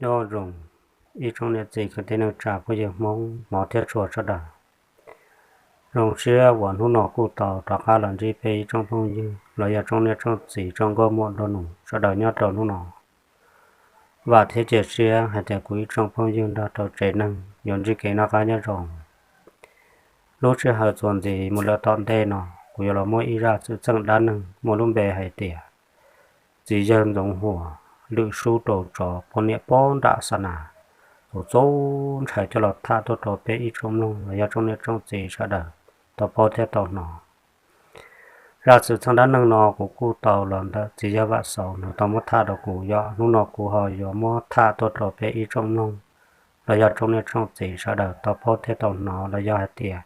Nyob zoo ib tsoom niam txiv kwv tij neej tsa phooj ywg Hmoob hmov thiab tshua sawv daws. Zoo siab uas hnub no kuj tau rov qab los ntsib peb ib tsoom phooj ywg los yog tsoom niam tsoom txiv tsoom nkauj muam nraug nus sawv daws nyob rau hnub no. Vam thiab cia siab hais tias kuv ib tsoom phooj ywg nrog rau tsev neeg yuav ntsib kev noj qab nyob zoo. Lub sij hawm txuas ntxiv mus lawm tom ntej no, kuv yuav los muaj ib zaj xwm txheej dab neeg muaj lub npe hais tias txiv yawg Ntxoov Huas lwm sub rau tsov poj niam poob nram xa nas, txaus ntshai coj los tham tuaj rau peb ib tsoom mloog los yog tsoom niam tsoom txiv sawv daws tau paub thiab tau hnov. Zaj xwm txheej dab neeg no kuv kuj tau los ntawm txiv yawg Vam Xauv nws tau muab tham rau kuv, yog hnub no kuv ho yuav muab tham tuaj rau peb ib tsoom mloog los yog tsoom niam tsoom txiv sawv daws tau paub thiab tau hnov los yog hais tias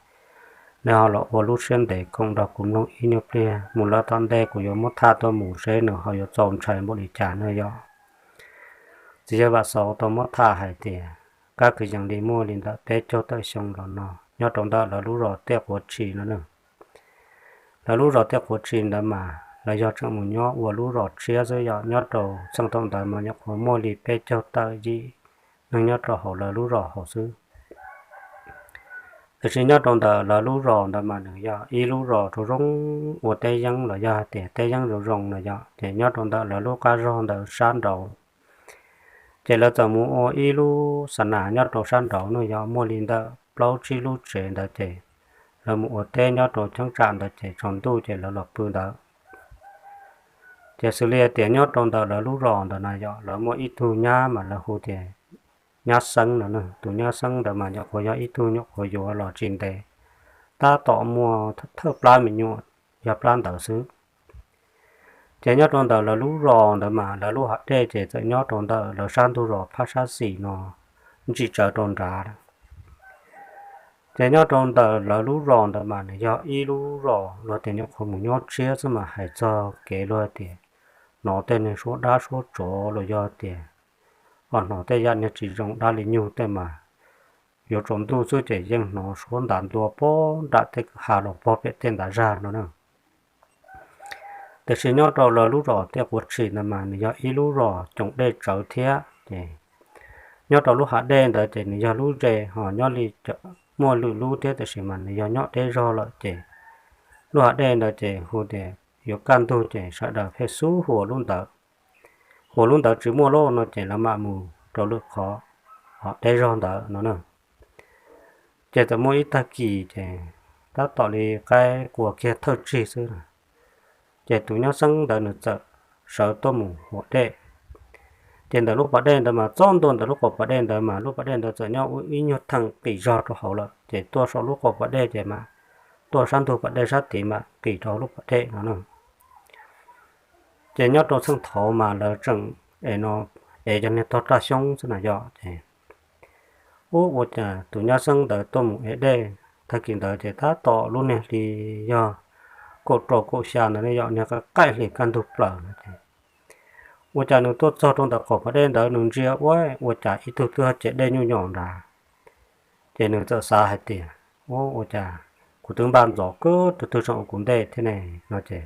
nej ho los ua lub siab ntev koom nrog kuv mloog ib nyuag pliag mus lawm tom ntej kuv yuav muab tham tuaj mus seb nws ho yuav txaus ntshai npaum li cas no yog. Txiv yawg Vam Xauv tau muab tham hais tias kab kwv yees li muaj li ntawm peb caug tawm xyoo los no nyob rau ntawm lawv lub zos Tiaj Quav Tshis no ne. Lawv lub zos Tiaj Quav Tshis ntawd mas lawv yog tseem mus nyob ua lub zos tshiab xwb, yog nyob rau txheej thaum ntawd mas nyuam qhuav muaj li peb caug tawm yim neeg nyob rau hauv lawv lub zos hauv xwb. Tiam sis nyob rau ntawm lawv lub zos ntawd mas nws yog ib lub zos zoo zoo ua teb yeeb los yog hais tias teb yeeb zoo zoo no yog, ces nyob rau ntawm lawv lub qab zog ntawd sab nraud ces lawv txawm mus ua ib lub xa nas nyob rau sab nraud no yog muaj li ntawm plaub tsib lub tsev ntawd ces lawv mus ua teb nyob rau cheeb tsam ntawd ces tsaus ntuj ces lawv los pw ntawd. Ces xws li tias nyob rau ntawm lawv lub zos ntawd na yog lawv muaj ib tug nyab mas lawv hu tias nyab Xeeb no ne. Tus nyab Xeeb ntawd mas nyuam qhuav yog ib tug nyuam qhuav yuav los tsis ntev, tab tom muaj thawj plab me nyuam yog plab ntawd xwb. Ces nyob rau ntawm lawv lub zos ntawd mas lawv lub hav dej ces txawm nyob rau ntawm lawv sab ntug zos phab sab xis no ntsim tsawv rau nrad. Ces nyob rau ntawm lawv lub zos ntawd mas nws yog ib lub zos luag tias nyuam qhuav mus nyob tshiab xwb mas hais txog kev luag tias hnov tej niag suab dab suab tsov los yog tias ho hnov tej yam niag tsis zoo dab li nyuj tej mas yuav tsaus ntuj xwb ces yeej hnov suab ntas ntua pog nram tej kwj ha los pog pem tej ntav zag no na. Tiam sis nyob rau lawv lub zos Tiaj Quav Tshis ntawd mas nws yog ib lub zos coom dej tsawv thiab ces nyob rau lub hav dej ntawd ces nws yog lub ze ho nyob li muaj lwm lub thiab tiam sis mas nws yog nyob deb zog lawm ces lub hav dej ntawd ces hu tias yuav kaj ntug ces sawv daws pheej xub hu ua lub ntawd, hu ua lub ntawd tsis muaj lawm no ces lawv mam mus rau lwm qhov ho deb zog ntawd no na. Ces txawm muaj ib tag kis ces tab tom li qaib qua kiag thawj tsig xwb na, ces tus nyab Xeeb ntawd nws txawm sawv tuaj mus huam dej. Ces ntawm lub pas dej ntawd mas txog ntua ntawm lub qab pas dej ntawd mas lub pas dej ntawd txawm nyob ib nyuag theem qis zog rau hauv lawm ces tuaj saum lub qab pas dej ces mas tuaj sab ntug pas dej sab tid mas qis rau hauv lub pas dej no na. Ces nyob rau txheej thaud mas lawv tseem ev no, ev cov niag tog raj xyoob xwb na yog ces ub ua cas tus nyab Xeeb ntawd tuaj mus ev dej, tag kis ntawd ces tab tom lub niag hli yog kaum rau kaum xya ntawd ne yog niag qaij hli kaj ntug plaws no ces ua cas nws tuaj txog rau ntawm qab pas dej ntawd nws ntsia ua, ua cas ib tug twb cev dej nyuj nyom nrad. Ces nws txawm xav hais tias ua, ua cas kuv twb npaj ntxov kawg tug twg tseem ua kuv ntej thiab ne no ces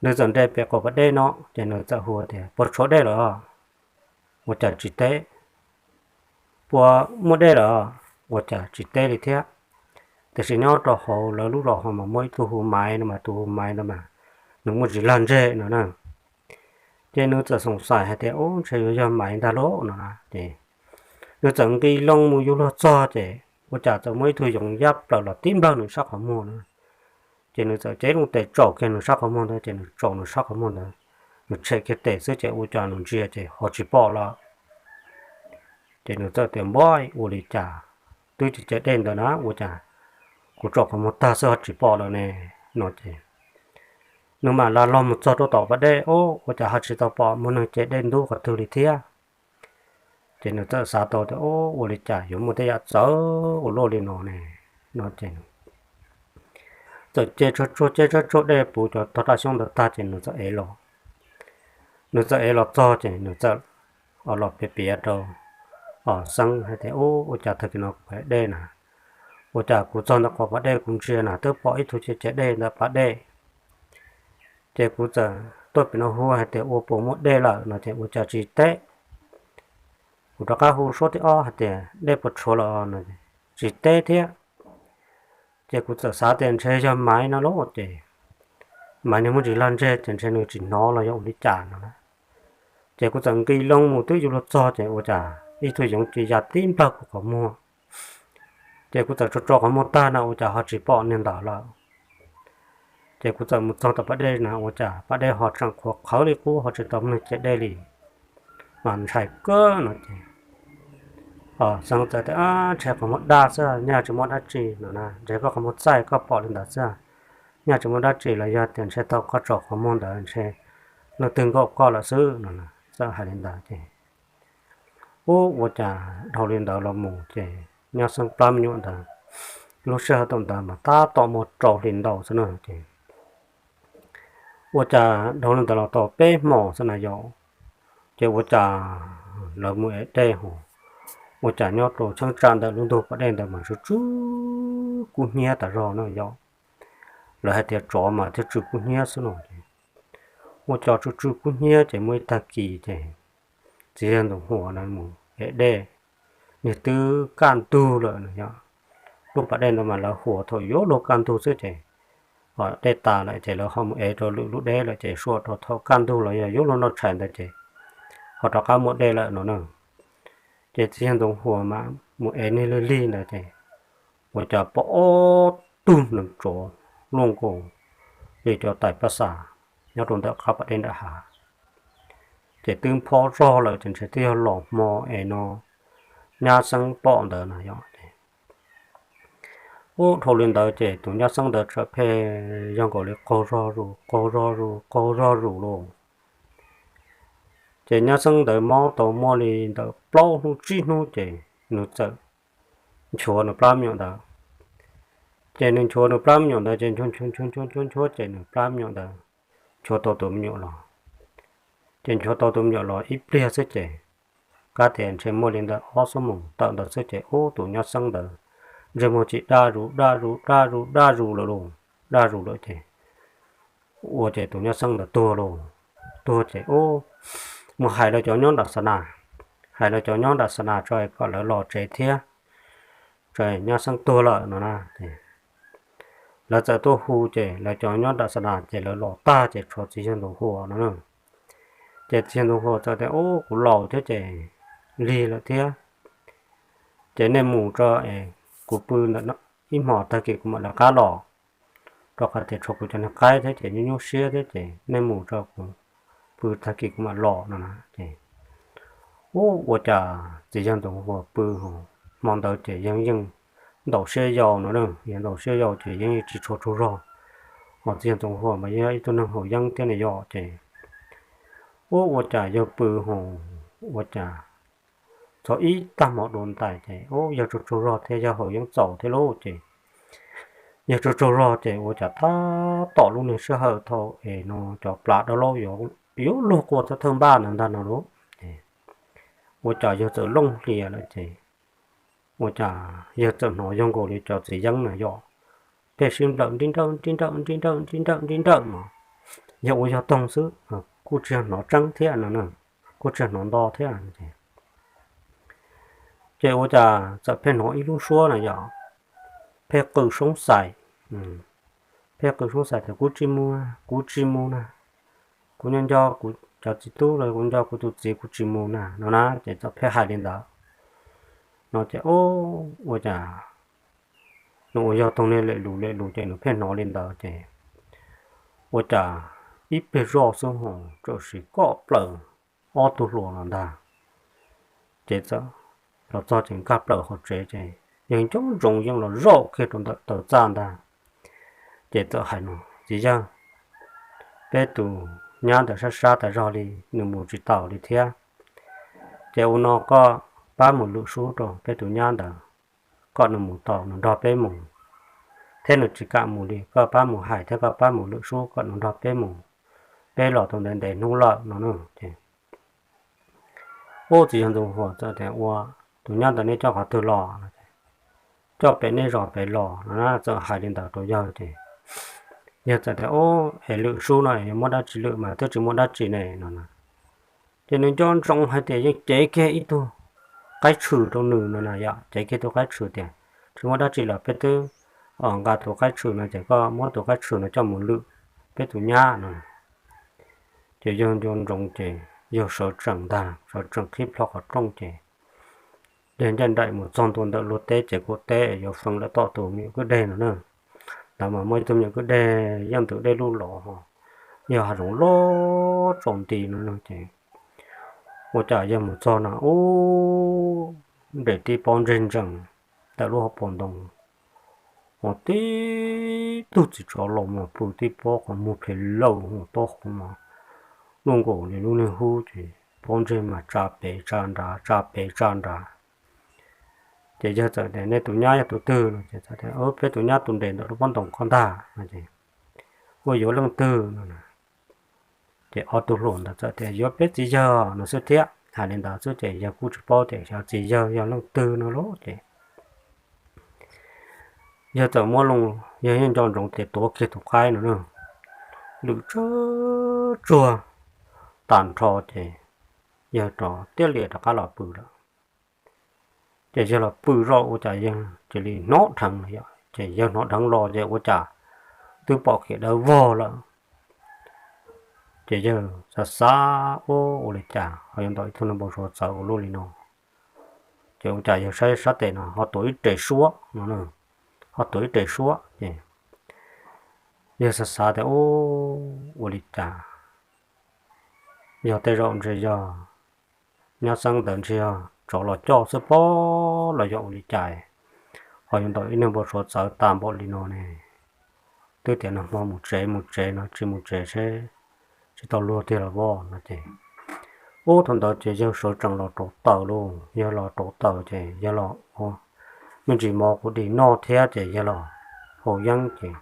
nws txawm nres pem qab pas dej no ces nws txawm hu tias puas tshuav dej lawm? Ua cas tsis teb. Puas muaj dej lawm? Ua cas tsis teb li thiab. Tiam sis nyob rau hauv lawv lub zos ho mas muaj ib tug hu Maiv no mas tus hu Maiv ntawd mas nws muaj tsis lag ntseg no na. Ces nws txawm xoom xaim hais tias ub ntshe yuav yog Maiv ntag lauj no na ces nws txawm nqis loo mus yuav luag txog ces ua cas txawm muaj ib tug yoov yaj plaws los tib nplawg nws sab qhov muag na. Ces nws txawm cev loo tes tsaum kiag nws sab qhov muag ntawd ces nws tsaum nws sab qhov muag ntawd, nws tshem kiag tes xwb ces ua cas nws ntsia ces ho tsis pom lawm. Ces nws txawm tias npab ua li cas, twb cev dej ntawd na ua cas kuv tsaum qhov muag tag xwb ho tsis pom lawm ne no ces nws mam li los mus txog rau tom pas dej ub ua cas ho tsis tau pom muaj neeg cev dej ntub qhov twg li thiab. Ces nws txawm xav tau tias ub ua li cas yuav muaj tej yam txawv ua luaj li no ne no ces txawm ce tshuaj tsuag ce tshuaj tsuag dej puv cov tog raj xyoob ntawd tag ces nws txawm ev los. Nws txawm ev los txog ces nws txawm los piav piav rau Xeeb hais tias ub ua cas tag kis no kuv ev dej na, ua cas kuv txog ntawm qhov pas dej kuv ntsia na twb pom ib tug cev cev dej ntawm pas dej. Ces kuv txawm tuaj pem no hu hais tias ua puas muaj dej lawm no ces ua cas tsis teb. Kuv rov qab hu suab thib ob hais tias dej puas tshuav los no, tsis teb thiab. Ces kuv txawm xav tias ntshe yog Maiv no lauj, ces Maiv nws muaj ntsis lag ntseg ces ntshe nws tsis hnov los yog ua li cas no na. Ces kuv txawm nqis loo mus twb yuav luag txog ces ua cas ib tug yoov cia ya tib nplawg kuv qhov muag. Ces kuv txawm tso tso qhov muag tag na ua cas ho tsis pom niag ntawd lawm. Ces kuv txawm mus txog tom pas dej na ua cas pas dej ho tseem qhuav qhawv li qub ho tsis tau neeg ciam dej li, mas ntshai kawg no ces Xeeb txawm tias, Ntshe qhov muag daj xwb, nyaj tsis muaj dab tsi no na, ntshe koj qhov muag txaij koj pom li ntawd xwb, nyaj tsis muaj dab tsi los yog tias ntshe thaum koj tso qhov muag ntawd ntshe leej twg nkaum koj lawm xwb no na. Txawm hais li ntawd ces ub ua cas dhau li ntawd los mus ces nyab Xeeb plab me nyuam ntawd lub sij hawm thaum ntawd mas tab tom muaj rau hli ntau xwb na ces ua cas dhau li ntawd los tau peb hmos xwb na yom, ces ua cas lawv mus ev dej hos, ua cas nyob rau cheeb tsam ntawm lub ntug pas dej ntawd mas tsw tsw kub hnyiab tas zog na yom. Lawv hais tias tsov mas thiaj tsw kub hnyiab xwb no ces ua cas tsw tsw kub hnyiab ces muaj ib tag kis ces txiv yawg Ntxoov Huas lawv mus ev dej, niag twb kaj ntug lawm no yom. Lub pas dej ntawd mas lawv huas thaum yuav luag kaj ntug xwb ces dej tas lawm ces lawv ho mus ev rau lwm lub deb lawm ces suam rau thaum kaj ntug los yog yuav luag noj tshais ntawd ces ho rov qab muaj dej lawm no na. Ces txiv yawg Ntxoov Huas mas mus ev niag lig lig ntawd ces ua cas pom ob tug neev tsov luaj nkaus li cov tais paj xas nyob rau ntawm qab pas dej nram hav. Ces twb phob zog lawm ces ntshe twb yog los hmo es no nyab Xeeb pom ntawd na yom. Ub dhau li ntawd ces tus nyab Xeeb ntawd txawm pheej yog nkaus li qaug zog zus qaug zog zus qaug zog zus lauj. Ces nyab Xeeb ntawd mob tau muaj li ntawm plaub hnub tsib hnub ces nws txawm nchuav nws plab me nyuam ntawd. Ces nws nchuav nws plab me nyuam ntawd ces nchuav nchuav nchuav nchuav ces nws plab me nyuam ntawd nchuav tau tus me nyuam los. Ces nchuav tau tus me nyuam los ib pliag xwb ces kab tias ntshe muaj li ntawm ob xuab moos tawm ntawd xwb ces ub tus nyab Xeeb ntawd ntsej muag tsis daj zus daj zus daj zus daj zus lawm lauj, daj zus lawm ces ua ces tus nyab Xeeb ntawd tuag lauj. Tuag ces ub mus hais lawv cov nyob nram xa nas, hais lawv cov nyob nram xa nas tso kom lawv los tsev thiab, tso nyab Xeeb tuag lawm no na. Lawv txawm tuaj hu ces lawv cov nyob nram xa nas ces lawv los tag ces tshuav txiv yawg Ntxoov Huas no. Ces txiv yawg Ntxoov Huas txawm tias ub kuv laus thiab ces lig lawm thiab, ces nej mus tso es kuv pw ntawm no ib hmos tag kis kuv mam lawv qab los, rau qhov tias tshuav kuv cov niag qaib thiab ces nyuaj nyuaj siab thiab ces nej mus tso kuv pw tag kis kuv mam los no na. Ces ub ua cas txiv yawg Ntxoov Huas pw hmo ntawd ces yeej yeej ntaus siab yau no, yawg ntaus siab yau ces yeej yeej tsis tshua tsaug zog. Hos txiv yawg Ntxoov Huas mas yog ib tug neeg haus yeeb thiab ne yom ces ub ua cas yawg pw hos ua cas txog ib tag hmo dua ntais ces ub yawg tsaug tsaug zog thiab yawg haus yeeb txaus thiab lauj ces yawg tsaug tsaug zog ces ua cas tab tom lub niag sij hawm thaum es no cov plas dab laub yuav luag qua thawj thawj npaj ntawd ntag no lauj. Ua cas yawg txawm looj hlias lawm ces ua cas yawg txawm hnov yog nkaus li cov txiv yeeb na yom, pheej sib nplawm nri nrawm nri nrawm nri nrawm nri nrawm nri nrawm no. Yog ua yog toog xwb, kuj tsis yog hnov tseeb thiab no, kuj tsis yog hnov nto thiab. Ces ua cas txawm pheej hnov ib lub suab na yom, pheej qw soob xais, pheej qw soob xais tias kuv tsis mus, kuv tsis mus na, kuv nyob nco kuv cov txiv tub los kuv nco kuv tus txiv kuv tsis mus na no na. Ces txawm pheej hais li ntawd no ces ua cas nws ua yog toog niag lem lus lem lus ces nws pheej hnov li ntawd ces ua cas ib pliag zoj xwb ho txawm sim koj plaws ob tug hluas los ntag. Ces txawm los txog ces nkag plaws hauv tsev ces yeej coob ntsoov yeej los zaum kiag rau ntawm taw txaj ntag. Ces txawm hais no, txiv yawg, peb tus nyab ntawd sab sab tas zog li, nws mus tsis taus li thiab. Ces ua no koj pab mus lwm sub rau peb tus nyab ntawd, kom nws mus tau nws nrog peb mus, thiab nws tsis kam mus li koj pab mus hais thiab koj pab mus lwm sub kom nws nrog peb mus, peb los tau ntev ntev hnub lawm no na. Ces ub txiv yawg Ntxoov Huas txawm tias ua, tus nyab ntawd nej coj qhov twg los? Coj pem nej zos pem los no na. Txawm hais li ntawd rau yawg ces yawg txawm tias ub es lwm sub no yog muaj dab tsi lwm mas twb tsis muaj dab tsi ne no na. Ces nws nco ntsoov hais tias yeej cev kiag ib tug qaib tshwm rau nws no na yom, cev kiag tus qaib tshwm tias, tsis muaj dab tsi los peb twb nqa tus qaib tshwm no ces koj muab tus qaib tshwm no coj mus lwm peb tus nyab no. Ces yawg nco ntsoov ces yawg sawv tsees ntag, sawv tsees qhib plho qhov rooj ces yawg ncaj nraim mus txog ntua ntawm luag teb ces kuj teb yuav feem lawm tom tus me nyuam kwj deg no na. Ntawd mas muaj ib tug me nyuam kwj deg yeej ntws dej lug los, yog hav zoov loj tsaus nti no ces ua cas yawg mus txog na ub, nres tib pob ntseg ntsees ntawm lub hauv paus ntoo, ho tib tug txiv tsov los mas pw tib pob qhov muag plhe laum hauv taub hau mas lub nkaus li lub niag hub ces pob ntseg mas tsa pem tsa nrad tsa pem tsa nrad. Ces yawg txawm tias, nej tus nyab yog tus twg no ces txawm tias, peb tus nyab tus nres ntawm lub pob ntoo ko ntag no ces, ua yuav leej twg no na. Ces ob tug hluas ntawd txawm tias yuav peb txiv yawg no xwb thiab, hais li ntawd xwb ces yawg kuj tsis paub tias xyov txiv yawg yog leej twg no lauj ces yawg txawm muab loo, yawg yeej nco ntsoov ces tuav kiag tus qaib no na, lwm tsawg tsuag tag nrho ces yawg rov tiaj lias rov qab los pw lawm. Ces yawg los pw zoj ua cas yawg cia li hnov dheev los yom, ces yawg hnov dheev los ces ua cas twb pom kev dawb vog lawm. Ces yawg xav xav ua, ua li cas ho yuav ntaus ib tug neeg npau suav txawv ua luaj li no. Ces ua cas yawg saib sab tes no ho tuav ib rev suab no, ho tuav ib rev suab ces yawg xav xav tias, ua li cas yog tej zaum ntshe yog nyab xeeb ntawd ntshe yog tsov los coj xwb pob los yog ua li cas ho yuav ntaus ib neeg npau suav txawv tas npaum li no ne. Twb tias nag hmo mus tsev mus tsev no tsis mus tsev seb tsis tau luag tiag los voj no ces, ub, thaum ntawd ces yawg sawv tsees los rauv taws lauj, yawg los rauv taws ces yawg los ua me ntsis mov kuv dim noj thiab ces yawg los haus yeeb ces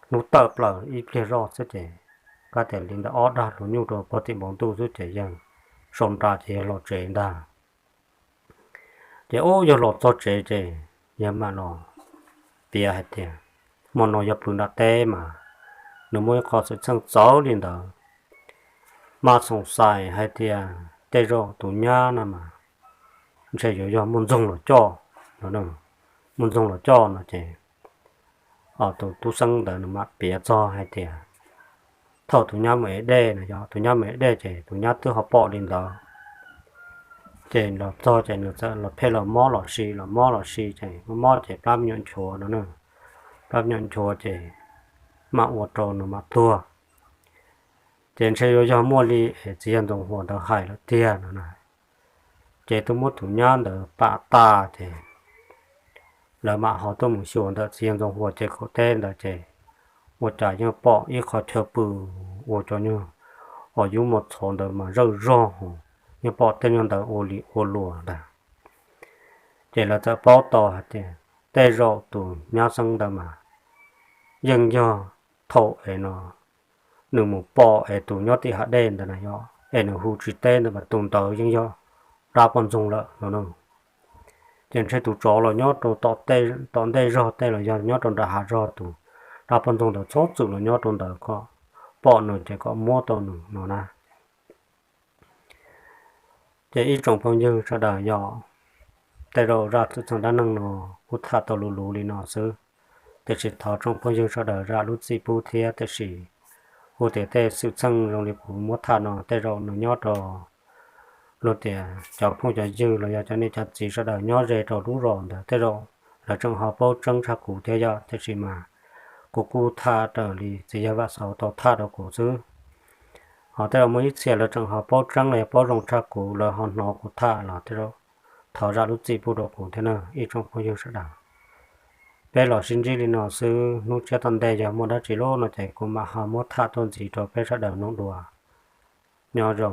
hnub tawm plaws ib pliag zoj xwb ces, kab tias li ntawm ob dag hluas nyuj rau puag tim npoo ntuj xwb ces yawg sau nra ces yawg los tsev ntag. Ces ub, yawg los txog tsev ces yawg mam los piav hais tias, hmo no yawg pw nram teb mas nws muaj ib qho xwm txheej txawv li ntawd, mas xoom xais hais tias tej zaum tus nyab no mas ntshe yuav yog muaj ntxoog los coj no, muaj ntxoog los coj no ces tus tub xeeb ntawd nws mam piav txog hais tias thaum tus nyab mus ev dej no, yog tus nyab mus ev dej ces tus nyab twb ho pom li ntawd. Ces los txog ces nws txawm los pheej los mob los si los mob los si ces mob mob ces plab me nyuam nchuav no, plab me nyuam nchuav ces mam ua rau nws mam tuag. Ces ntshe yuav yog muaj li es txiv yawg Ntxoov Huas ntawd hais lawm tiag no na. Ces twb muab tus nyab ntawd pam tas ces lawv mam ho tuaj mus xyuas ntawm txiv yawg Ntxoov Huas ces kaum teb ntawd ces ua cas yeej pom ib qho chaw pw uas cov nyuag os yub mos txhov ntawd mas zawj zog, yeej pom tej nyuag ntawd ua li ua luas ntag. Ces lawv txawm paub tau hais tias tej zaum tus nyab xeeb ntawd mas yeej yog thaum es no nws mus pom es tus nyob tim hav dej ntawd na yog es nws hu tsis teb ntawd mas tus ntawd yeej yog dab poj ntxoog lawm no. Ces ntshe tus tsov los nyob rau tom ntej zog tej los yog nyob rau nram hav zog, tus dab poj ntxoog ntawd txhob txwm los nyob rau ntawd kom pom nws ces kom muab tau nws no na. Ces ib tsoom phooj ywg sawv daws, yog tej zaum zaj xwm txheej dab neeg no kuj tham tau luv luv li no xwb, tiam sis thov tsoom phooj ywg sawv daws zam lub txim pub thiab. Tiam sis kuv tias tej xwm txheej zoo li kuv muab tham no tej zaum nws nyob rau luag tias cov phooj cov ywg los yog cov niam cov txiv sawv daws nyob ze rau lub zos ntawd tej zaum lawv tseem ho paub tseeb tshaj kuv thiab yom. Tiam sis mas kuv kuj tham raws li txiv yawg Vam Xauv tau tham rau kuv xwb. Ho tej zaum muaj ib txhia lawv tseem ho paub tseeb los yog paub zoo tshaj kuv, lawv ho hnov kuv tham los tej zaum thov zam lub txim pub rau kuv thiab na ib tsoom phooj ywg sawv daws. Peb los sib ntsib li no xwb, hnub tshiab tom ntej yog muaj dab tsi lub no ces kuv mam ho muab tham tuaj ntxiv rau peb sawv daws mloog dua. Nyob zoo.